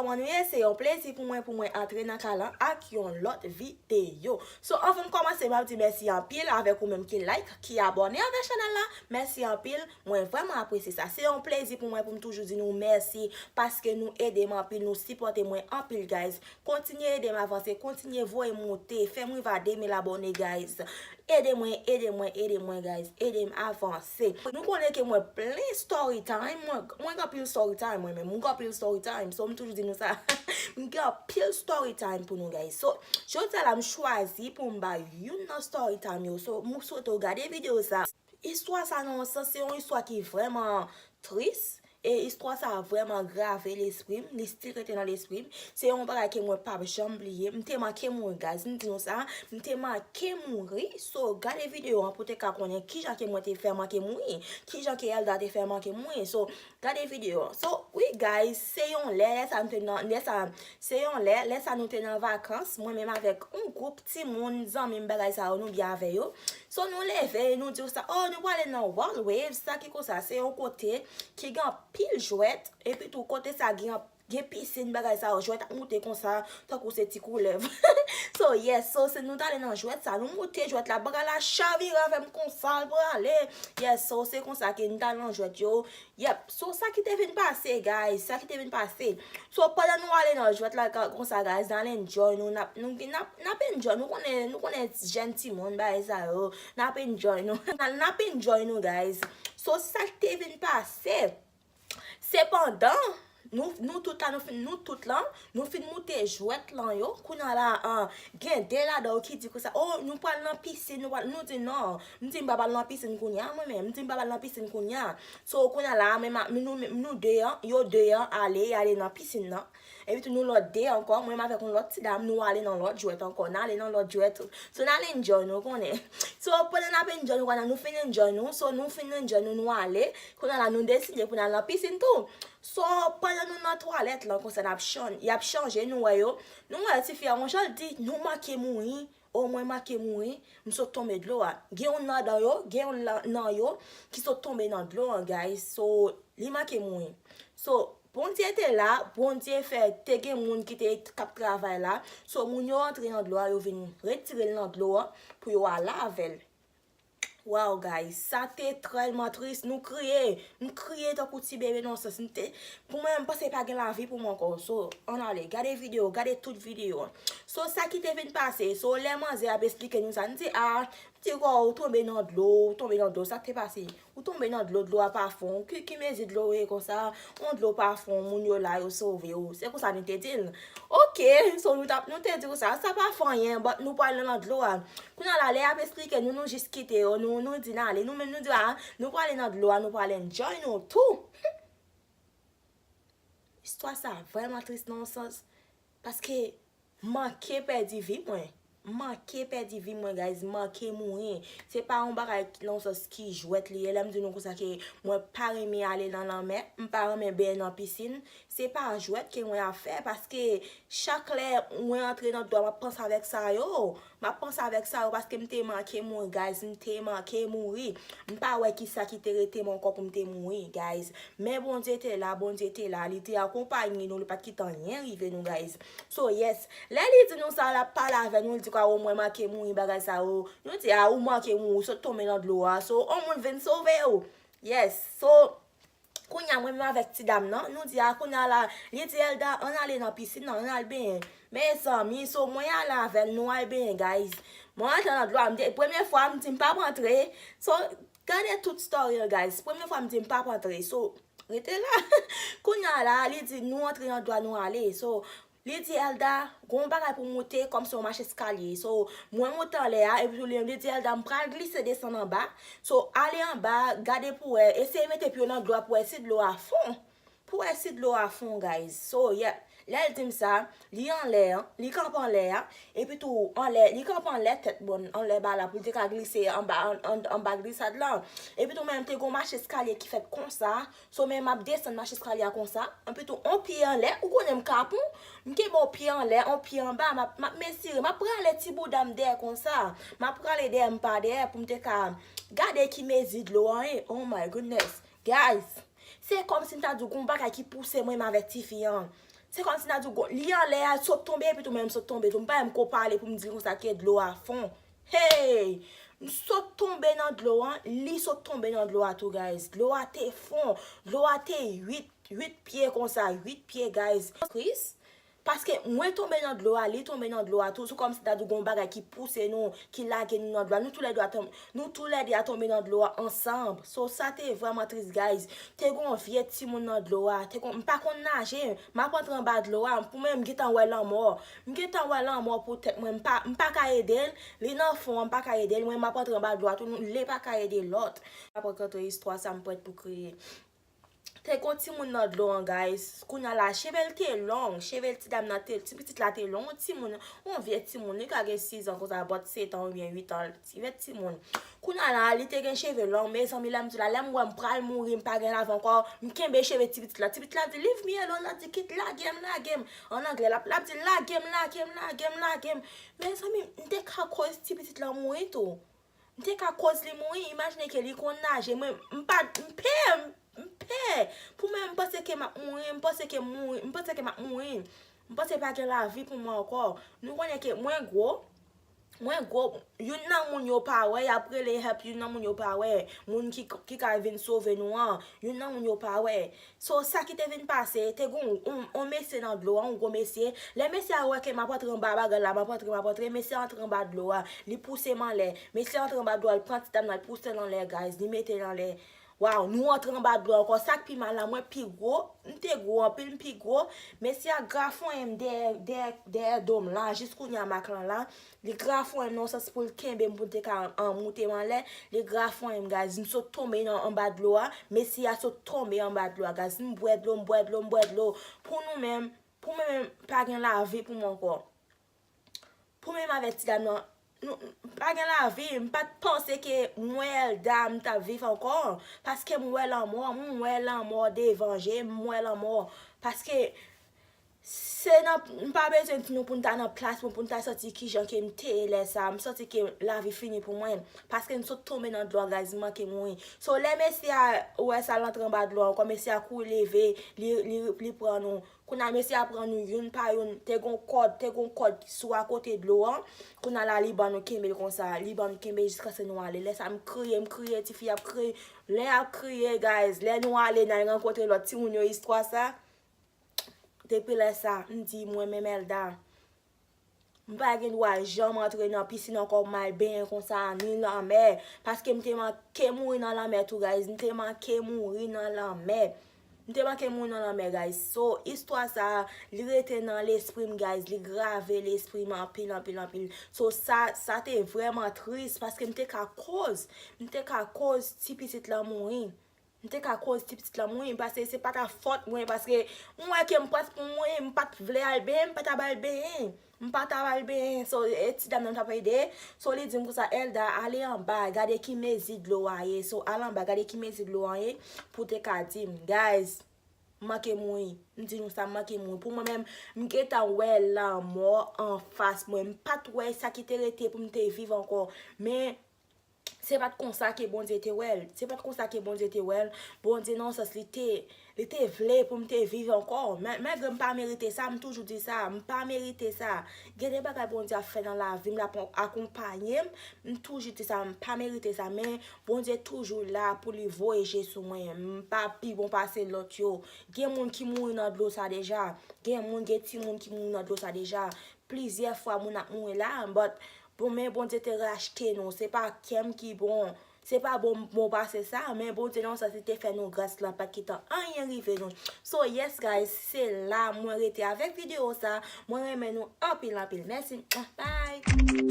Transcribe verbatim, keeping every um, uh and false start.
Kòman nou ye? Se yon plezi pou mwen, pou mwen antre nan kay lan ak yon lòt videyo. So, anvan m kòmanse, m ap di mèsi anpil avèk ou menm ki like, ki abòne avèk chanèl la. Mèsi anpil, mwen vrèman apresye sa. Se yon plezi pou mwen pou m toujou di nou mèsi paske nou ede m anpil, nou sipòte mwen anpil, guys. Kontinye ede m avanse, kontinye voye m moute, fè m rive a de mil abòne, guys. Ede mwen, ede mwen, ede mwen, guys. Ede m avanse. Nou konnen ke mwen plen story time. Mwen, mwen gen anpil story time, mwen menm. Mwen gen anpil story time. So, m toujou di nou sa. M gen anpil story time pou nou, guys. So, jodi a la, m chwazi pou m bay youn nan story time yo. So, m swete w gade videyo sa. Istwa sa nan yon sans, se yon istwa ki vrèman tris. E istwa sa a vrèman grave lespri m, li still rete nan lespri m. Se yon bagay ke mwen p ap janm bliye. M te manke mouri, guys. M di nou sa, m te manke mouri. So, gade videyo an pou te ka konnen kijan ke mwen te fè manke mouri. Kijan ke Elda te fè manke mouri. So, gade videyo an. So, wi, guys, se yon lè, lè sa m te nan, lè sa, se yon lè, lè sa nou te nan vakans, mwen menm avèk yon gwoup timoun, zanmi m, bagay sa yo, nou byen avè yo. So, nou leve, nou di w sa, oh, nou prale nan World Wave, sa ki konsa, se yon kote ki gen anpil jwèt, epi tou kote sa gen, gen pisin, bagay sa yo, jwèt ap moute konsa, tankou se ti koulèv. So, yes, so, se nou t ale nan jwèt sa, nou moute jwèt la, bagay la chavire avè m konsa, l prale. Yes, so, se konsa ke nou t al nan jwèt yo. Yep, so, sa ki te vin pase, guys, sa ki te vin pase. So, pandan nou ale nan jwèt la ka- konsa, guys, n al enjoy nou, n ap, nou, n ap, n ap enjoy, nou konnen, nou konnen jèn timoun, bagay sa yo, n ap enjoy nou, n ap enjoy nou, guys. So, sa ki te vin pase, sepandan, nou, nou tout la, nou fin, nou tout la, nou fin moute jwèt lan yo, kounye a la, ah, gen de ladan yo ki di konsa, oh, nou pral nan pisin, nou pral, nou di non, m di m pa pral nan pisin kounye a, mwen menm, m di m pa pral nan pisin kounye a. So, kounye a la, men ma- nou, nou de an, yo de an, ale, y ale nan pisin nan. Epi tou nou lòt de ankò, mwen menm avèk yon lòt ti dam, nou ale nan lòt jwèt ankò, n ale nan lòt jwèt. So, n al enjoy nou, konnen. So, pandan n ap enjoy nou, kounye a nou fin enjoy nou, so, nou fin enjoy nou, nou ale. Kounye a la, nou deside pou n al nan pisin tou. So, pandan nou nan twalèt lan, konsa n ap chan- y ap chanje, nou wè yo. Nou wè tifi a, yon jan l di, nou manke mouri. O, mwen manke mouri, m sot tonbe dlo a. Gen youn ladan yo, gen youn la- nan yo ki sot tonbe nan dlo an, guys. So, li manke mouri. So, Bondye te la, Bondye fè te gen moun ki te k ap travay la. So, moun yo antre nan dlo a, yo vin retire l nan dlo a pou yo al avè l. Wow, guys, sa te trèlman tris. Nou kriye. M kriye tankou ti bebe nan sans. M te, pou mwen, m panse pa gen lavi pou mwen ankò. So, ann ale, gade videyo, gade tout videyo an. So, sa ki te vin pase, so, lè manzè ap esplike nou sa, m di, a, m di, "Wow, ou tonbe nan dlo, ou tonbe nan dlo, sa k te pase? Ou tonbe nan dlo, dlo a pa fon, ki, ki mezi dlo ye konsa? On dlo pa fon, moun yo la, yo sove w." Se konsa nou te di l. Ok, so, nou t ap, nou te di w sa, sa pa fè anyen, but nou pral nan dlo a. Kounye a la, lè y ap esplike nou, nou jis kite yo, nou, nou di n ale, nou menm nou di, a, nou prale nan dlo a, nou prale enjoy nou tou. Istwa sa vrèman tris nan yon sans, paske m manke pèdi vi mwen. M manke pèdi vi mwen, guys, m manke mouri. Se pa yon bagay ki nan yon sans ki jwèt li ye. Lè m di nou konsa ke mwen pa renmen ale nan lanmè, m pa renmen benyen nan pisin, se pa jwèt ke mwen ap fè, paske chak lè mwen antre nan dlo a, m ap panse avèk sa yo. M ap panse avèk sa yo paske m te manke mouri, guys, m te manke mouri. M pa wè kisa ki te rete m ankò pou m te mouri, guys. Men Bondye te la, Bondye te la, li te akonpaye nou, li pa t kite anyen rive nou, guys. So, yes, lè li di nou sa, l ap pale avè nou, li di kwa, o, mwen manke mouri, bagay sa yo. Nou di, a, ou manke mouri, ou sot tonbe nan dlo a. So, on moun vin sove w. Yes, so, kounye a, mwen menm avèk ti dam nan, nou di, a, kounye a la, li di, Elda, ann ale nan pisin nan, ann al benyen. Mezanmi, so, mwen ale avè l, nou al benyen, guys. Mwen antre nan dlo a, m te, premye fwa, m di, m p ap antre. So, gade tout story an, guys. Premye fwa, m di, m p ap antre. So, rete la. Kounye a la, li di, nou antre nan dlo a, nou ale. So, li di, Elda, gon bagay pou moute, kòmsi yon macheskalye. So, mwen moute anlè a, epi tou li, li di, Elda, m pral glise desann anba. So, ale anba, gade pou wè, eseye mete pye w nan dlo a pou wè si dlo a fon. Pou wè si dlo a fon, guys. So, yeah. Lè l di m sa, li anlè an, li kanpe anlè a, epi tou anlè, li kanpe anlè tèt bòn, anlè ba la, pou l te ka glise anba, an, an, anba glisad lan. Epi tou menm, te gon macheskalye ki fèt konsa, So, men m ap desann macheskalye a konsa. Anpi tou, on pye anlè, ou konnen m kapon. M kenbe on pye anlè, on pye anba, m ap, m ap mesire, m ap prale ti bouda m dèyè konsa. M ap prale dèyè m pa dèyè pou m te ka gade ki mezi dlo an ye. Oh my goodness. Guys, se kòmsi m ta di w gon bagay ki pouse mwen m avèk tifi an. Se kòmsi n a di w, li anlè a, sot tonbe, epi tou menm sot tonbe tou. M pa menm ko pale pou m di l konsa ke dlo a fon. Hey! M sot tonbe nan dlo a, li sot tonbe nan dlo a tou, guys. Dlo a te fon, dlo a te uit, uit pye konsa, uit pye, guys. Tris, paske mwen tonbe nan dlo a, li tonbe nan dlo a tou. Se kòmsi ta di gon bagay ki pouse nou, ki lage nou nan dlo a. Nou toulède a tonbe, nou toulède a tonbe nan dlo a ansanm. So, sa te vrèman tris, guys. Te gon vye timoun nan dlo a. Te gon, m pa konn naje. M ap antre anba dlo a. Pou mwen, m gentan wè lanmò. M gentan wè lanmò pou tèt mwen. M pa, m pa ka ede l. Li nan fon an, m pa ka ede l. Mwen, m ap antre anba dlo a tou. Nou, li pa ka ede lòt. M ap rakonte istwa sa, m prèt pou kriye. Te gon timoun nan dlo an, guys. Kounye a la, cheve l te long. Cheve l ti dam nan te, ti pitit la te long. Yon timoun, yon vye timoun. Li ka gen sis an konsa, bòt sèt an oubyen uit an. Ti vye timoun. Kounye a la, li te gen cheve long. Mezanmi, lè m di la, lè m wè m pral mouri, m pa gen lavi ankò, m kenbe cheve ti pitit la. Ti pitit la di, "Leave me alone." L ap di, "Kit, lage m, lage m." An anglè, l ap, l ap di, "Lage m, lage m, lage m, lage m." Mezanmi, m te ka koz ti pitit la mouri tou. M te ka koz li mouri, imajine ke li konn naje, mwen, m pa, m pè, m, m pè. Pou mwen, m panse ke m ap mouri, m panse ke mouri, m panse ke m ap mouri. M panse pa gen lavi pou mwen ankò. Nou konnen ke mwen gwo, mwen gwo, youn nan moun yo pa wè, y ap rele help, youn nan moun yo pa wè. Moun ki, ki ka vin sove nou an, youn nan moun yo pa wè. So, sa ki te vin pase, te gon on, on mesye nan dlo a, on gwo mesye. Lè mesye a wè ke m ap antre anba bagay la, m ap antre, m ap antre, mesye a antre anba dlo a. Li pouse m anlè. Mesye a antre anba dlo a, li pran ti dam nan, li pouse l anlè, guys. Li mete l anlè. Waw, nou antre anba dlo a ankò. Sa k pi mal la, mwen pi gwo. M te gwo anpil, m pi gwo. Mesye a grafonyen m dèyè, dèyè, dèyè do m la. Jis kounye a m ak lan la. Li grafonyen m nan sans pou l kenbe m pou l te ka an, moute m anlè. Li grafonyen m, guys. M sot tonbe nan anba dlo a. Mesye a sot tonbe anba dlo a, guys. M bwè dlo, m bwè dlo, m bwè dlo. Pou nou menm, pou mwen menm, pa gen lavi pou mwen ankò. Pou mwen menm avèk ti dam nan, nou, pa gen lavi. M pa t panse ke mwen, Elda, m t ap viv ankò. Paske m wè lanmò, m wè lanmò devan je m, m wè lanmò. Paske Se nan, m pa bezwen di nou pou n ta nan plas mwen, pou n ta santi kijan ke m te ye lè sa a. M santi ke lavi fini pou mwen. Paske m sot tonbe nan dlo a, guys, m manke mouri. So, lè mesye a wè sa, l antre anba dlo a ankò, mesye a kouri leve, li, li, li pran nou. Kounye a, mesye a pran nou youn pa youn. Te gon kòd, te gon kòd sou akote dlo a. Kounye a la, li ban nou kenbe l konsa. Li ban nou kenbe jiskaske nou ale. Lè sa a, m kriye, m kriye, tifi ap kriye. Lè y ap kriye, guys, lè nou ale, n al rankontre lòt timoun yo, istwa sa. Depi lè sa, m di mwen menm Elda, m pa gen dwa janm antre nan pisin ankò pou m al benyen konsa, ni lanmè. Paske m te manke mouri nan lanmè tou, guys. M te manke mouri nan lanmè. M te manke mouri nan lanmè, guys. So, istwa sa, li rete nan lespri m, guys. Li grave lespri m anpil, anpil, anpil. So, sa, sa te vrèman tris, paske m te ka koz, m te ka koz ti pitit lan mouri. M te ka koz ti pitit lan mouri, paske se pa ta fòt mwen, paske m wè ke m prèske pou mouri, m pa t vle al benyen, m pa ta ba l benyen. M pa ta ba l benyen. So, e ti dam nan t ap ede. So, li di m konsa, Elda, ale anba, gade ki mezi dlo a ye. So, al anba, gade ki mezi dlo a ye, pou te ka di m. Guys, m manke mouri. M di nou sa, m manke mouri. Pou mwen menm, m gentan wè lanmò anfas mwen. M pa t wè sa ki te rete pou m te viv ankò. Men, Se pa t konsa ke Bondye te wè l. Se pa t konsa ke Bondye te wè l. Bondye, nan yon sans, li te, li te vle pou m te viv ankò. Men, malgre m pa merite sa, m toujou di sa, m pa merite sa. Gen de bagay Bondye ap fè nan lavi m, l ap akonpaye m. M toujou di sa, m pa merite sa, men Bondye toujou la pou li voye je sou mwen. M pa pi bon pase lòt yo. Gen moun ki mouri nan dlo sa deja. Gen moun, gen timoun ki mouri nan dlo sa deja. Plizyè fwa moun ap mouri la, but bon, men Bondye te rachte nou. Se pa kè m ki bon. Se pa bon, bon pase sa, men Bondye nan sans li te fè nou gras la, pa t kite anyen rive nou. So, yes, guys, se la mwen rete avèk videyo sa. Mwen renmen nou anpil, anpil. Mèsi. Bye.